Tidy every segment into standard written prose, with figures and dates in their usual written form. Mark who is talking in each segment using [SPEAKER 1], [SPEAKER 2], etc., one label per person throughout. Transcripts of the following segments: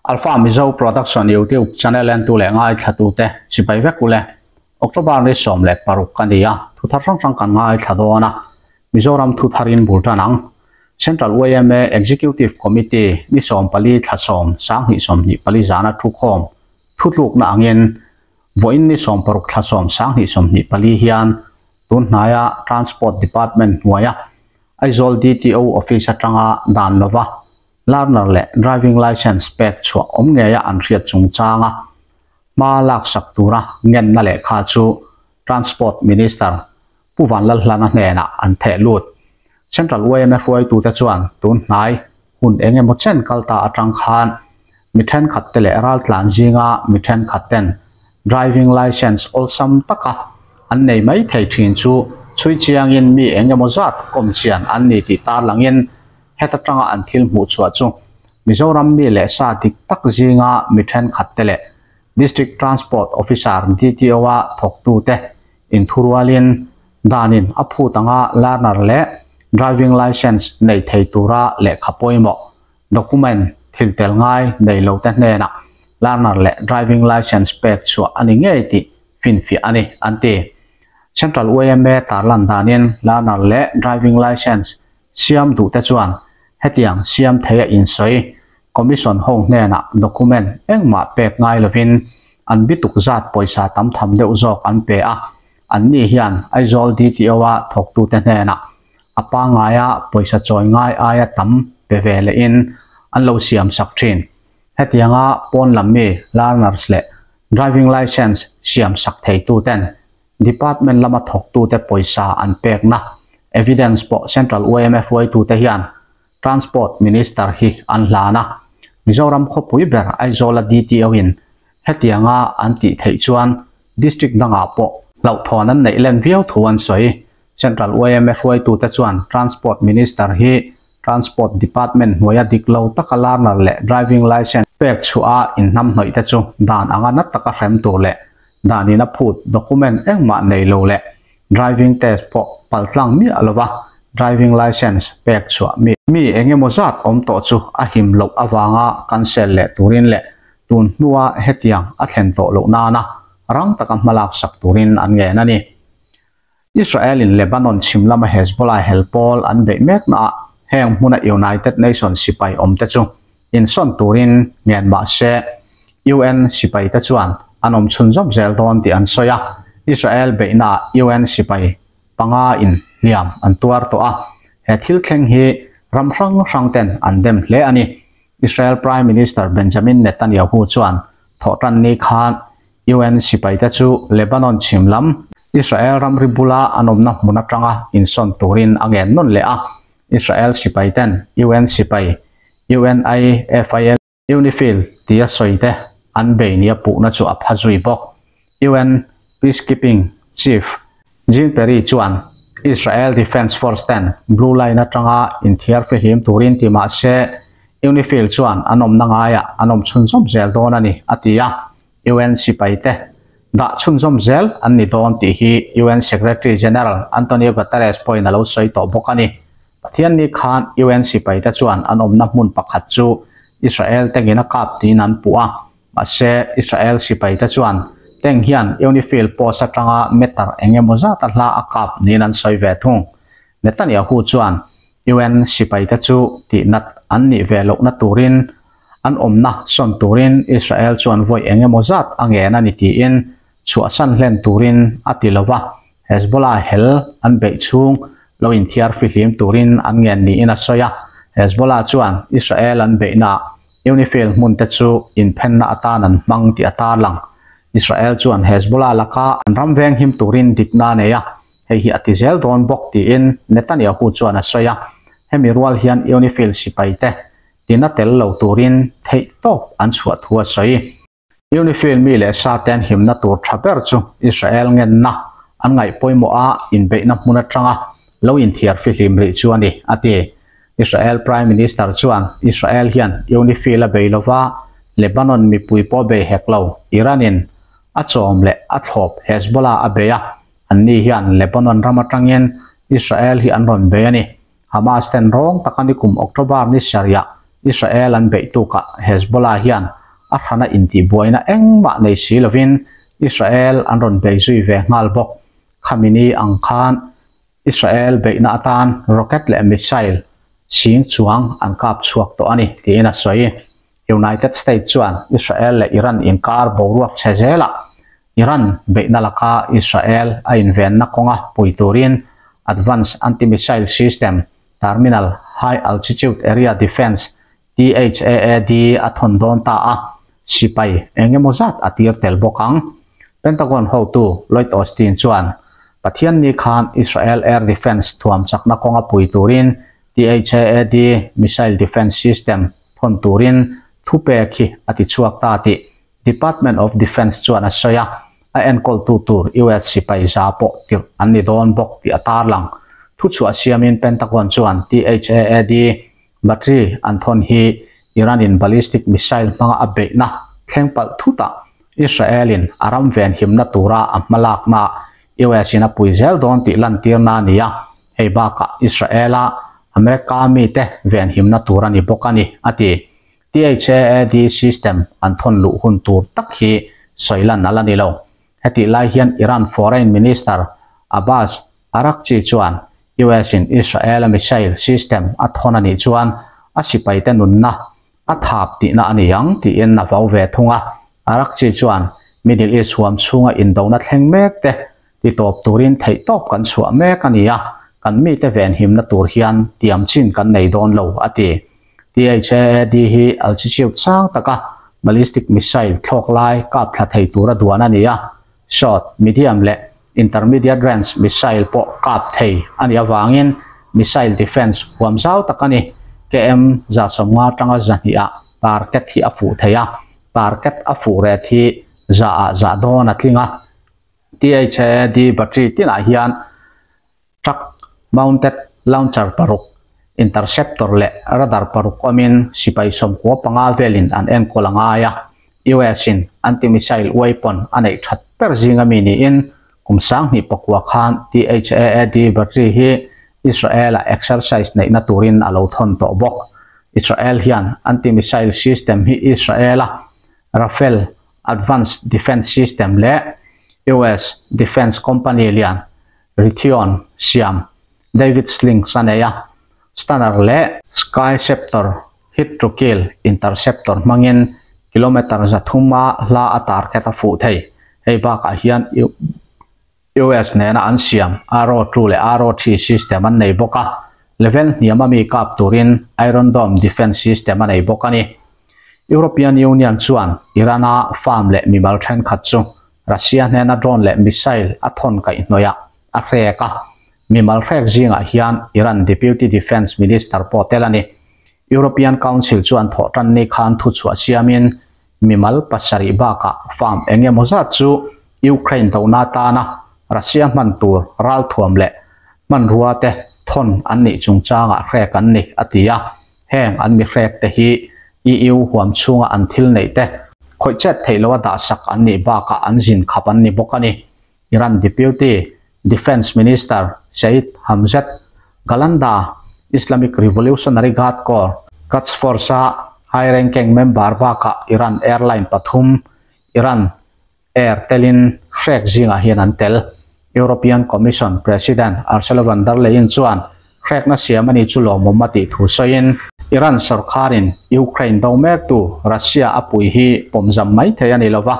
[SPEAKER 1] Alpha Mizo Production YouTube channel entu leh ngaithlatute chibai vek ule. October ni 16 ka ni a, thu thar hrang hrang kan ngaithla dawn a, Mizoram thu tharin bul tan ang. Central yma Executive Committee ni 14 thla 10 2024 zana thukhawm thutlukna angin vawiin ni 16 thla 10 2024 hian tun hnaia Transport Department hnuaia Aizawl DTO Office atanga dan lova learner leh driving licence pek chhuah awm ngeia an hriat chungchanga hma lak sak tura ngenna lehkha chu Transport Minister Pu Vanlalhlana hnenah an theh lut. Central yma hruaitute chuan tun hnai hun eng emaw chen kal ta atang khan mi thenkhat te leh raltlan zinga mi thenkhat ten driving licence awlsam taka an nei mai thei thin chu chhui chiangin mi eng emaw zat kawm chian an ni tih tarlangin heta tanga an thil hmuh chhuah chu Mizoram mi leh sa dik tak zinga mi thenkhat te leh District Transport Officer DTO a thawktute inthurualin danin a phut anga learner leh driving licence nei thei tura lehkha pawimawh document thil tel ngai nei lo te hnenah learner leh driving licence pek chhuah a ni ngei tih finfiah a ni, an ti. Central yma tarlan danin learner leh driving licence siam duh te chuan hetiang siam thei a insawi Commission ho hnenah document engmah pek ngai lovin an bituk zat pawisa tam tham deuh zawk an pe a, anni hian Aizawl DTO-a thawktute hnenah a pangngaia pawisa chawi ngai aia tam pe ve lehin an lo siam sak thin. Hetianga pawn lam mi learners leh driving licence siam sak theituten Department lama thawktute pawisa an pekna evidence pawh Central yma hruaitute hian Transport Minister hi an hlan a, Mizoram khawpui ber Aizawla DTO in hetianga an tih theih chuan District dangah pawh hlauhthawn an neih len viau thu an sawi. Central yma hruaitute chuan Transport Minister hi Transport Department hnuaia dik lo taka learner leh driving licence pek chhuah a inhnamhnawih te chu dan anga na taka hrem tur leh danin a phut document engmah nei lo leh driving test pawh paltlang miah lova driving licence pek chhuah mi mi eng emaw zat awm tawh chu a him loh avanga cancel leh turin leh tun hnua hetiang a thlen tawh loh nana rang taka hmalak sak turin an ngen a ni. Israel in Lebanon chhim lama Hezbollah hel pawl an beih meknaah heng hmuna United Nations sipai awmte chu insawn turin ngen mah se UN sipaite chuan an awm chhunzawm zel dawn tih an sawi a, Israel beihnaah UN sipai panga in hliam an tuar tawh a, he thil thleng hi ram hrang hrang ten an dem hle a ni. Israel Prime Minister Benjamin Netanyahu chuan thawhtanni khan UN sipaite chu Lebanon chhim lam Israel ramri bula an awmna hmun atanga insawn turin a ngen nawn leh a, Israel sipaiten UN sipai UNIFIL, UNIFIL tia sawi te an bei nia puhna chu a pha zui bawk. UN Peacekeeping Chief Jean Pierre chuan Israel Defence Force ten Blue Line atanga inthiar fihlim turin ti mah se UNIFIL chuan an awmna ngaiah an awm chhunzawm zel dawn a ni, a ti a. UN sipai te dah chhunzawm zel an ni dawn tih hi UN Secretary General Antonio Guterres pawhin a lo sawi tawh bawk a ni. Pathianni khan UN sipai te chuan an awmna hmun pakhat chu Israel tengin a kap tiin an puh a, mahse Israel sipai te chuan tank hian UNIFIL post atanga meter eng emaw zata hla a kap niin an sawi ve thung. Netanyahu chuan UN sipai te chu tihnat an nih ve lohna turin an awmna sawn turin Israel chuan vawi eng emaw zat a ngen a ni tiin chhuahsan hlen turin a ti lo va, Hezbollah hel an beih chhung lo inthiar fihlim turin an ngen niin a sawi a. Hezbollah chuan Israel an beihnaah UNIFIL hmun te chu inphenna atan an hmang tih a tarlang. Israel chuan Hezbollah laka an ram venghim turin dikna a nei a, hei hi a ti zel dawn bawk tiin Netanyahu chuan a sawi a. Hemi rual hian UNIFIL sipai te tina tel lo turin theihtawp an chhuah thu a sawi. UNIFIL mi leh sa te an himna tur tha ber chu Israel ngenna an ngaih pawimawh a inbeihna hmun atanga lo inthiar fihlim rih chu a ni, a ti. Israel Prime Minister chuan Israel hian UNIFIL a bei lova, Lebanon mipui pawh bei hek lo, Iran-in a chawm leh a thlawp Hezbollah a bei a, anni hian Lebanon ram atangin Israel hi an rawn bei a ni. Hamas ten rawng taka nikum October ni sarih-ah Israel an beih tukah Hezbollah hian a hrana intihbuaina engmah nei si lovin Israel an rawn bei zui ve nghal bawk. Khamenei ang khan Israel beihna atan rocket leh missile sing chuang an kap chhuak tawh a ni, tiin a sawi. United States chuan Israel leh Iran inkar boruak chhe zelah Iran beihna laka Israel a invenna kawnga pui turin Advanced Anti-Missile System Terminal High Altitude Area Defense, THAAD, a thawn dawn ta a, sipai eng emaw zat a tir tel bawk ang. Pentagon hotu Lloyd Austin chuan Pathianni khan Israel Air Defense thuam chakna kawnga pui turin THAAD Missile Defense System thawn turin thupek hi a ti chhuak ta tih Department of Defense chuan a sawi a, a enkawltu tur US sipai za pawh tirh an ni dawn bawk tih a tarlang. Thuchhuah siamin Pentagon chuan THAAD battery an thawn hi Iran-in ballistic missile hmanga a beihna thleng palh thutah Israel-in a ram venhimna tura a hmalakna US-in a pui zel dawn tih lantirna a ni a, hei bakah Israel-a America mite venhimna tur a ni bawk a ni, a ti. THAAD system an thawn luh hun tur tak hi sawi lan a la ni lo. Hetih lai hian Iran Foreign Minister Abbas Araghchi chuan US in Israel-a missile system a thawn a nih chuan a sipaite nunna a thap tihna a ni ang tiin a vau ve thung a. Araghchi chuan Middle East huam chhunga indona thleng mek te ti tawp turin theihtawp kan chhuah mek a ni a, kan mite venhimna tur hian tiam chin kan nei dawn lo, a ti. THAAD hi altitude sang taka ballistic missile thlawk lai kap thla thei tura duan a ni a, short, medium leh intermediate range missile pawh kap thei a nih avangin missile defence huam zau tak a ni. KM 150 atanga 200 ah target hi a fuh thei a, target a fuh ret hi za ah za dawn a tling a. THAAD battery tinah hian Truck mounted launcher paruk, interceptor leh radar paruk awmin sipai 95 velin an enkawl a ngai a. US in anti-missile weapon a neih that ber zinga mi niin kum 2009 khan THAAD battery hi Israel-a exercise neihna turin a lo thawn tawh bawk. Israel hian anti-missile system hi Israel-a Rafale Advanced Defense System leh US Defense Company lian Raytheon siam David Slings a nei a, Stunner leh Sky Ceptor hit to kill interceptor hmangin kilometre 300 a hla a target a fuh thei. Hei bakah hian US nena an siam Arrow 2 leh Arrow 3 system an nei bawk a, level hniam a mi kap turin Iron Dome defence system a nei bawk a ni. European Union chuan Iran-a farm leh mimal thenkhat chu Russia hnena drone leh missile a thawn kaihhnawih ah a hrek a, mimal hrek zingah hian Iran Deputy Defence Minister pawh tel a ni. European Council chuan thawhtanni khan thuchhuah siamin mimal pasarih bakah farm eng emaw zat chu Ukraine dona tana Russia hman tur ralthuam leh hmanrua te thawn an nih chungchangah hrek an ni, a ti a. Heng an mi hrek te hi EU huam chhunga an thil neih te khawih chet theih loa dahsak an nih bakah an zin khap an ni bawk a ni. Iran Deputy Defence Minister Saeed Hamzat Galanda, Islamic Revolutionary Guard Corps, Quds Force-a high-ranking member bakah Iran airline pathum, Iran Air telin hrek zingah hian an tel. European Commission President Ursula von der Leyen chuan hrekna siam a ni chu lawmawm a tih thu sawiin, Iran sorkarin Ukraine do mektu Russia a pui hi pawmzam mai thei a ni lova,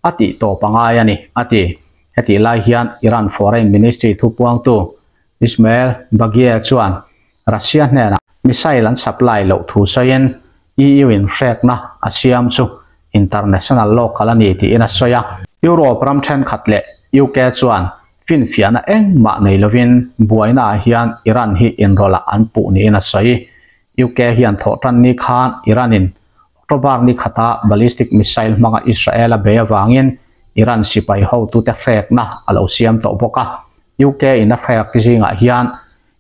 [SPEAKER 1] a tih tawp a ngai a ni, a ti. Hetih lai hian Iran Foreign Ministry thupuangtu Ismail Baghaei chuan Russia hnenah missile an supply loh thu sawiin EU-in hrekna a siam chu international law kal a ni tiin a sawi a. Europe ram thenkhat leh UK chuan finfiahna engmah nei lovin buainaah hian Iran hi inrawlh an puh niin a sawi. UK hian thawhtanni khan Iran-in October ni khata ballistic missile hmanga Israel a bei avangin Iran sipai hotute hrekna a lo siam tawh bawk a. UK-in a hrek zingah hian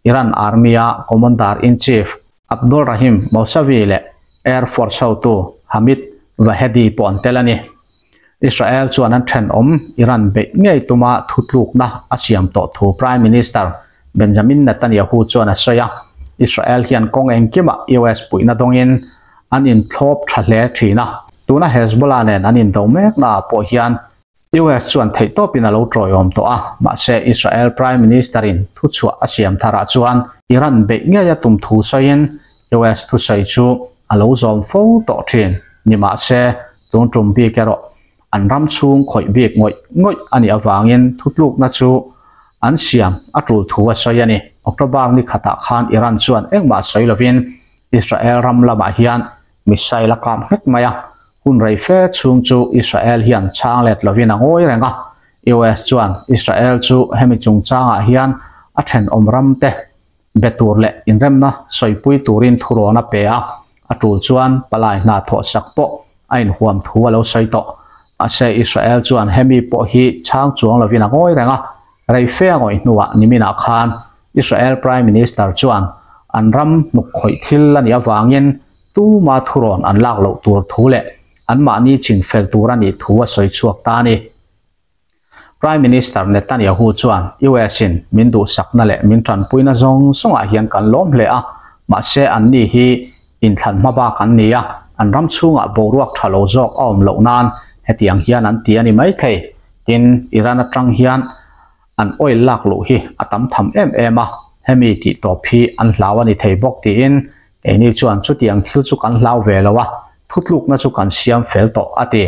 [SPEAKER 1] Iran Army-a Commander-in-Chief Abdolrahim Mousavi leh Air Force hotu Hamid Vahedi pawh an tel a ni. Israel chuan an thenawm Iran beih ngei tuma thutlukna a siam tawh thu Prime Minister Benjamin Netanyahu chuan a sawi a. Israel hian kawng engkimah US puihna dawngin an inthlawp tha hle thin a. Tuna Hezbollah nen an indo meknaah pawh hian US chuan theihtawpin a lo tawiawm tawh a, mahse Israel Prime Minister-in thuchhuah a siam tharah chuan Iran beih ngei a tum thu sawiin US thusawi chu a lo zawm fo tawh thin. Nimahse, tun tum bik erawh an ram chhung khawih bik ngawih ngawih a nih avangin thutlukna chu an siam a tul thu a sawi a ni. October ni khatah khan Iran chuan engmah sawi lovin Israel ram lamah hian missile a kap nghek mai a, hun rei fe chhung chu Israel hian chhang let lovin a ngawi reng a. US chuan Israel chu hemi chungchangah hian a thenawm ram te be tur leh inremna sawipui turin thurawn a pe a, a tul chuan palai hna thawhsak pawh a inhuam thu a lo sawi tawh. Mahse Israel chuan hemi pawh hi chhang chuang lovin a ngawi reng a, rei fe a ngawih hnuah niminah khan Israel Prime Minister chuan an ram hnuk khawih thil a nih avangin tuma thurawn an lak loh tur thu leh anmahni chin fel tur a nih thu a sawi chhuak ta a ni. Prime Minister Netanyahu chuan US-in min duhsakna leh min tanpuina zawng zawngah hian kan lawm hle a, mahse anni hi inthlan hma bak an ni a, an ram chhungah boruak tha lo zawk a awm loh nan hetiang hian an ti a ni maithei. Tin, Iran atang hian an oil lak luh hi a tam tham em em a, hemi tih tawp hi an hlau a ni thei bawk tiin keini chuan chutiang thil chu kan hlau ve lo a, thutlukna chu kan siam fel tawh a ti.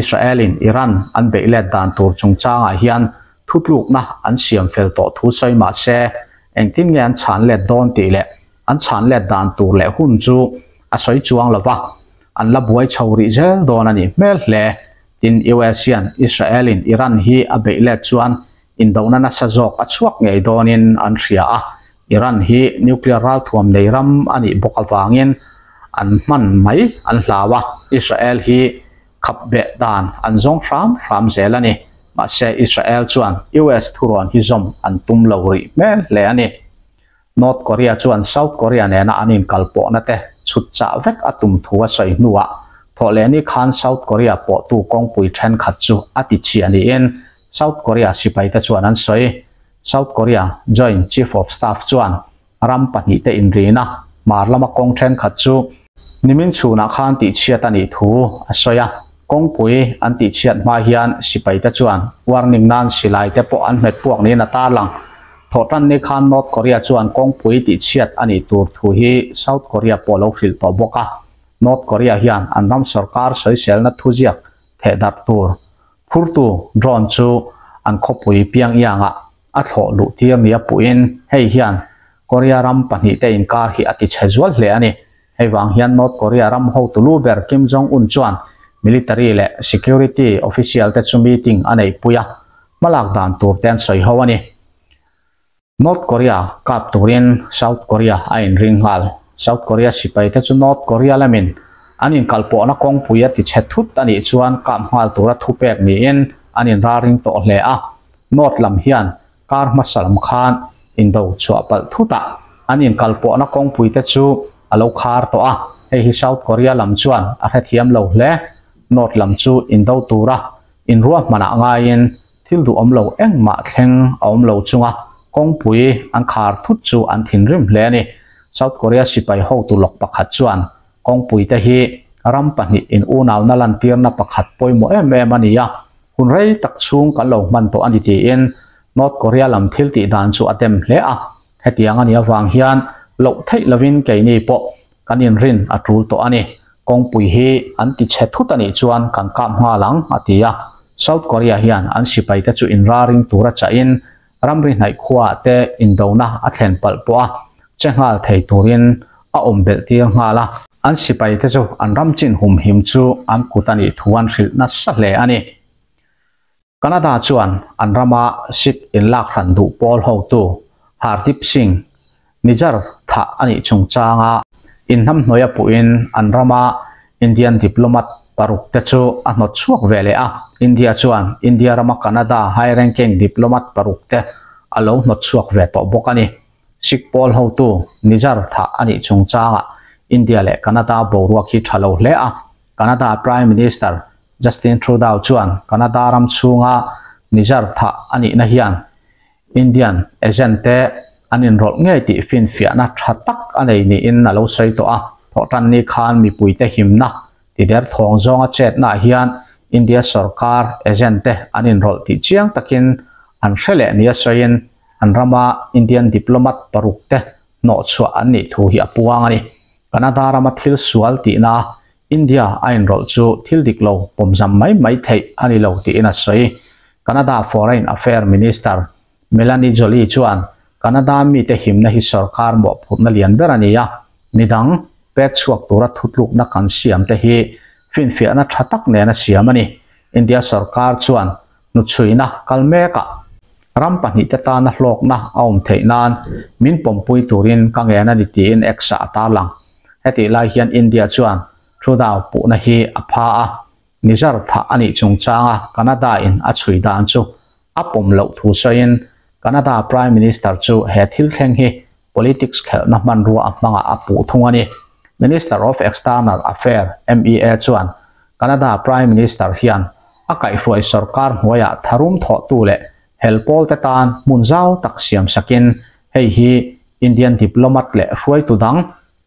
[SPEAKER 1] Israel-in Iran an beih let dan tur chungchangah hian thutlukna an siam fel tawh thu sawi mah se, engtin nge an chhan let dawn tih leh an chhan let dan tur leh hun chu a sawi chuang lo va, an la buai chho rih zel dawn a nih hmel hle. Tin, US hian Israel-in Iran hi a beih let chuan indona nasa zawk a chhuak ngei dawnin an hria a, Iran hi nuclear ralthuam nei ram a nih bawk avangin an hman mai an hlau a, Israel hi khap beh dan an zawng hram hram zel a ni. Mahse, Israel chuan US thurawn hi zawm an tum lo rih hmel hle a ni. North Korea chuan South Korea nena an inkalpawhna te chhut chah vek a tum thu a sawi hnuah thawhlehni khan South Korea pawhtu kawngpui thenkhat chu a ti chhia niin South Korea sipaite chuan an sawi. South Korea Joint Chief of Staff chuan ram pahnihte inrina hmar lama kawng thenkhat chu nimin chhunah khan tihchhiat a nih thu a sawi a. Kawngpui an tihchhiat hma hian sipaite chuan warning nan silaite pawh an hmet puak niin a tarlang. Thawhtanni khan North Korea chuan kawngpui tihchhiat a nih tur thu hi South Korea pawh lo hrilh tawh bawk a. North Korea hian an ram sorkar sawiselna thuziak thehdarh tur Phurtu drone chu an khawpui Pyongyang-ah a thlawh luh tir nia puhin hei hian Korea ram pahnihte inkar hi a tichhe zual hle a ni. Hei vang hian North Korea ram hotu lu ber Kim Jong-un chuan military leh security official te chu meeting a neihpui a, hmalak dan tur te an sawi ho a ni. North Korea kap turin South Korea a inring nghal. South Korea sipaite chu North Korea lamin an inkalpawhna kawngpui a tichhe thut a nih chuan kap nghal tura thupek niin an inralring tawh hle a. North lam hian kar hmasa lam khan indo chhuah palh thutah an inkalpawhna kawngpuite chu a lo khar tawh a, hei hi South Korea lam chuan a hrethiam lo hle. North lam chu indo tura inruahmanah ngaiin Thil duhawm lo engmah thleng a awm lo chunga kawngpui an khar thut chu an thinrim hle a ni. South Korea sipai hotu lawk pakhat chuan kawngpuite hi ram pahnih in unauna lantirna pakhat pawimawh em em a ni a, hun rei tak chhung kan lo hman tawh a ni tiin North Korea lam thil tih dan chu a dem hle a. Hetiang a nih avang hian loh theih lovin keini pawh kan inrin a tul tawh a ni. Kawngpui hi an ti chhe thut a nih chuan kan kap nghal ang, a ti a. South Korea hian an sipaite chu inraring tura chahin ramri hnaih khuaah te indona a thlen palh pawh a che nghal thei turin a awm belh tir nghal a. An sipaite chu an ram chin humhim chu an kut a nih thu an hrilh nasa hle a ni. Canada chuan an rama Sikh inlak hran duh pawl hotu Hardeep Singh Nijjar thah a nih chungchanga inhnamhnuai a puhin an rama Indian diplomat paruk te chu a hnawt chhuak ve leh a. India chuan India rama Canada high ranking diplomat paruk te a lo hnawt chhuak ve tawh bawk a ni. Sikh pawl hotu Nijjar thah a nih chungchanga India leh Canada boruak hi tha lo hle a. Canada Prime Minister Justin Trudeau chuan Canada ram chhunga Nijjar thah a nihna hian Indian agent te an inrawlh ngei tih finfiahna tha tak a nei niin a lo sawi tawh a. Thawhtanni khan mipuite himna tider thawng zawnga chetnaah hian India sorkar agent te an inrawlh tih chiang takin an hre leh nia sawiin an rama Indian diplomat paruk te hnawhchhuah an nih thu hi a puang a ni. Canada rama thil sual tihna India a inrawlh chu thil dik lo pawmzam mai mai theih a ni lo tiin a sawi. Canada Foreign Affair Minister Melanie Joly chuan Canada mite himna hi sorkar mawhphurhna lian ber a ni a, midang pek chhuak tura thutlukna kan siam te hi finfiahna tha tak nena siam a ni. India sorkar chuan hnuchhuina kal mekah ram pahnihte tana hlawkna a awm theih nan min pawmpui turin ka ngen a ni tiin X-ah a tarlang. Hetih lai hian India chuan Trudeau puhna hi a pha a, Nizar thah a nih chungchanga Canada-in a chhui dan chu a pawm loh thu sawiin Canada Prime Minister chu he thil thleng hi politics khelhna hmanrua a hmangah a puh thung a ni. Minister of External Affair, MEA, chuan Canada Prime Minister hian a kaihhruai sorkar hnuaiah tharum thawhtu leh hel pawlte tan hmun zau tak siam sakin hei hi Indian diplomat leh hruaitu dang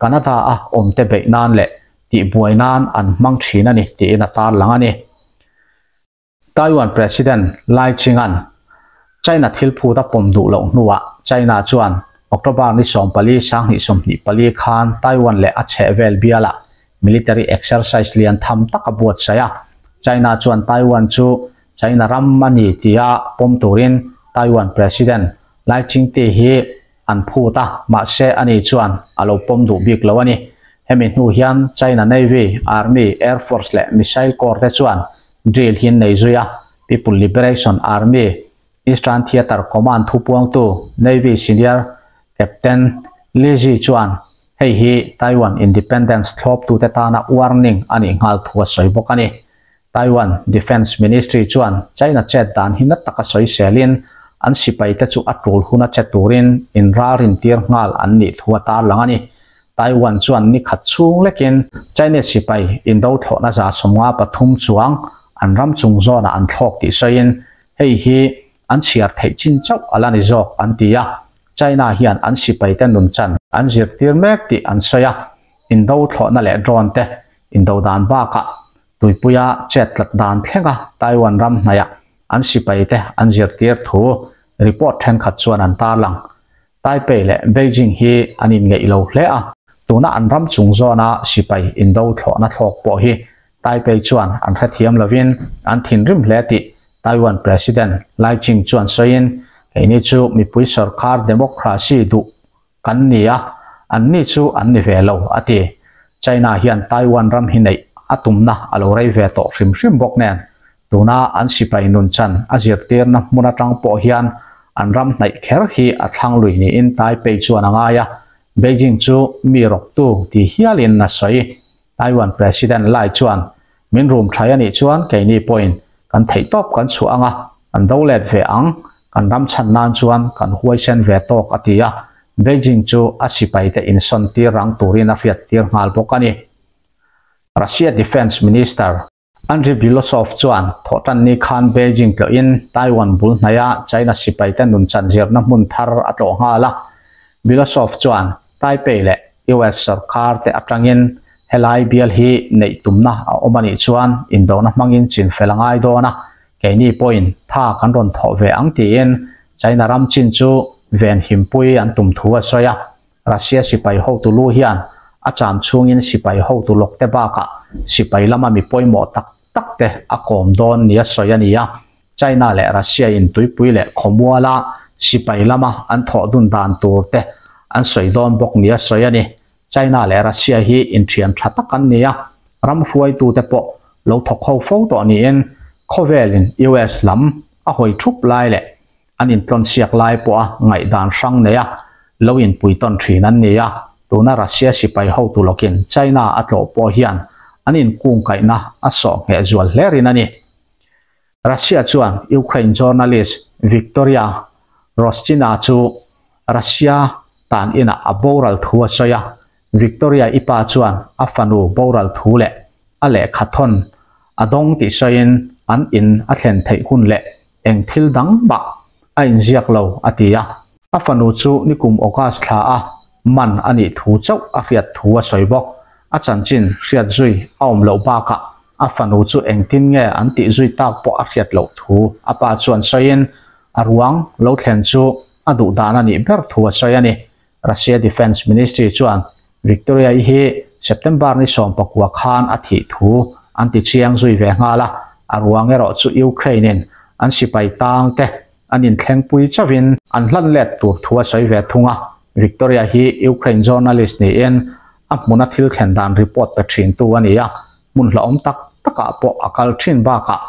[SPEAKER 1] Canada-a awmte beih nan leh tihbuai nan an hmang thin a ni tiin a tarlang a ni. Taiwan President Lai Ching-a'n China thil phut a pawm duh loh hnuah China chuan October ni 14 2024 khan Taiwan leh a chhehvel bialah military exercise lian tham tak a buatsaih a. China chuan Taiwan chu China ram a ni tia pawm turin Taiwan President Lai Ching-te hi an phut a, mahse ani chuan a lo pawm duh bik lo a ni. Hemi hnu hian China Navy, Army, Air Force leh Missile Corps te chuan drill hi an nei zui a, People Liberation Army Eastern Theatre Command thupuangtu Navy Senior Captain Li Zi chuan hei hi Taiwan Independence thlawptute tana warning a nih nghal thu a sawi bawk a ni. Taiwan Defence Ministry chuan China chet dan hi na taka sawi selin an sipaite chu a tul huna che turin inralrin tir nghal an nih thu a tarlang a ni. Taiwan chuan ni khat chhung lekin Chinese sipai indo thlawhna 53 chuang an ram chung zawnah an thlawk tih sawiin hei hi an chhiar theih chin chauh a la ni zawk an ti a. China hian an sipaite nunchan an zirtir mek tih an sawi a, indo thlawhna leh drone te indo dan bakah tuipuia chet tlat dan thlenga Taiwan ram hnaihah an sipaite an zirtir thu report thenkhat chuan an tarlang. Taipei leh Beijing hi an inngeih lo hle a, tuna an ram chung zawna sipai indo thlawhna thlawk pawh hi Taipei chuan an hrethiam lovin an thinrim hle tih Taiwan President Lai Ching chuan sawiin, Keini chu mipui sorkar democracy duh kan ni a, anni chu an ni ve lo, a ti. China hian Taiwan ram hi neih a tumna a lo rei ve tawh hrim hrim bawk nen, tuna an sipai nunchan a zirtirna hmun atang pawh hian an ram hnaih kher hi a thlang lui niin Taipei chuan a ngai a, Beijing chu mi rawktu ti hialin a sawi. Taiwan President Lai chuan, Min rum thai a nih chuan keini pawhin kan theihtawp kan chhuah ang a, kan do let ve ang, kan ram chhan nan chuan kan huaisen ve tawk a ti a, Beijing chu a sipaite insawn tir rang turin a hriat tir nghal bawk a ni. Russia Defence Minister Andriy Belosov chuan thawhtanni khan Beijing tlawhin Taiwan bul hnaia China sipaite nunchan zirna hmun thar a tlawh nghal a. Belosov chuan Taipei leh US sorkar te atangin helai bial hi neih tumna a awm a nih chuan indona hmangin chin fel a ngai dawn a, keini pawhin tha kan rawn thawh ve ang tiin China ram chin chu ven himpui an tum thu a sawi a. Russia sipai hotu lu hian a cham chhungin sipai hotu lawk te bakah sipai lama mi pawimawh tak tak te a kawm dawn nia sawi a ni a. China leh Russia in tuipui leh khawmuala sipai lama an thawh dun dan tur te an sawi dawn bawk nia sawi a ni. China leh Russia hi inthian tha tak an ni a, ram hruaitute pawh lo thawk ho fo tawh niin khawvelin US lam a hawi thup lai leh an intlawnsiak lai pawha ngaihdan hrang neia lo inpuitawn thin an ni a, tuna Russia sipai hotu lawkin China a tlawh pawh hian an inkungkaihna a sawh ngheh zual hle rin a ni. Russia chuan Ukraine journalist Viktoria Roshchina chu Russia tan inah a boral thu a sawi a, Viktoria i pa chuan a fanu boral thu leh a lehkha thawn a dawng tih sawiin an in a thlen theih hun leh eng thil dang mah a inziak lo a ti a. A fanu chu nikum August thla a man a nih thu chauh a hriat thu a sawi bawk. A chanchin hriat zui a awm loh bakah a fanu chu engtin nge an tih zui tak pawh a hriat loh thu a pa chuan sawiin a ruang lo thlen chu a duh dan a nih ber thu a sawi a ni. Russia Defence Ministry chuan Victoria-i hi September ni 19 khan a thih thu an ti chiang zui ve nghal a, a ruang erawh chu Ukraine-in an sipai tang te an inthlengpui chauhin an hlan let tur thu a sawi ve thung a. Victoria hi Ukraine journalist niin a hmuna thil thlen dan report pe thintu a ni a, hmun hlauhawm tak takah pawh a kal thin bakah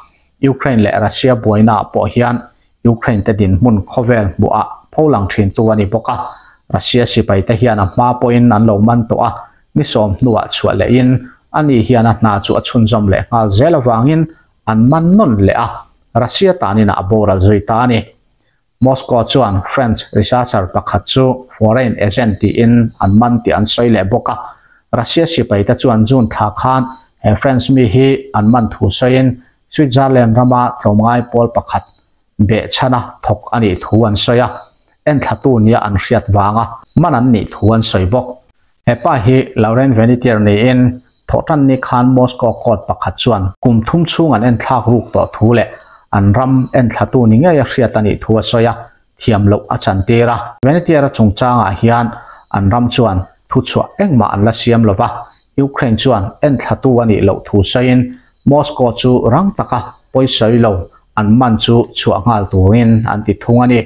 [SPEAKER 1] Ukraine leh Russia buainaah pawh hian Ukraine te dinhmun khawvel hmuhah pholang thintu a ni bawk a, Russia sipai te hian a hma pawhin an lo man tawh a, ni sawm hnuah chhuah lehin ani hian a hna chu a chhunzawm leh nghal zel avangin an man nawn leh a, Russia tanin a boral zui ta a ni. Moscow chuan French researcher pakhat chu foreign agent tiin an man tih an sawi leh bawk a, Russia sipai te chuan June thla khan he French mi hi an man thu sawiin Switzerland rama tlawmngai pawl pakhat behchhana thawk a nih thu an sawi a, enthlatu nia an hriat vanga man an nih thu an sawi bawk. He pa hi Laurent Venitier niin thawhtan ni khan Moscow court pakhat chuan kum thum chhung an enthlak ruk tawh thu leh an ram enthlatu ni ngei a hriat a nih thu a sawi a, thiam loh a chantir a. Venitier-a chungchangah hian an ram chuan thuchhuah engmah an la siam lo va, Ukraine chuan enthlatu a nih loh thu sawiin Moscow chu rang taka pawisawi lo an man chu chhuah nghal turin an ti thung a ni.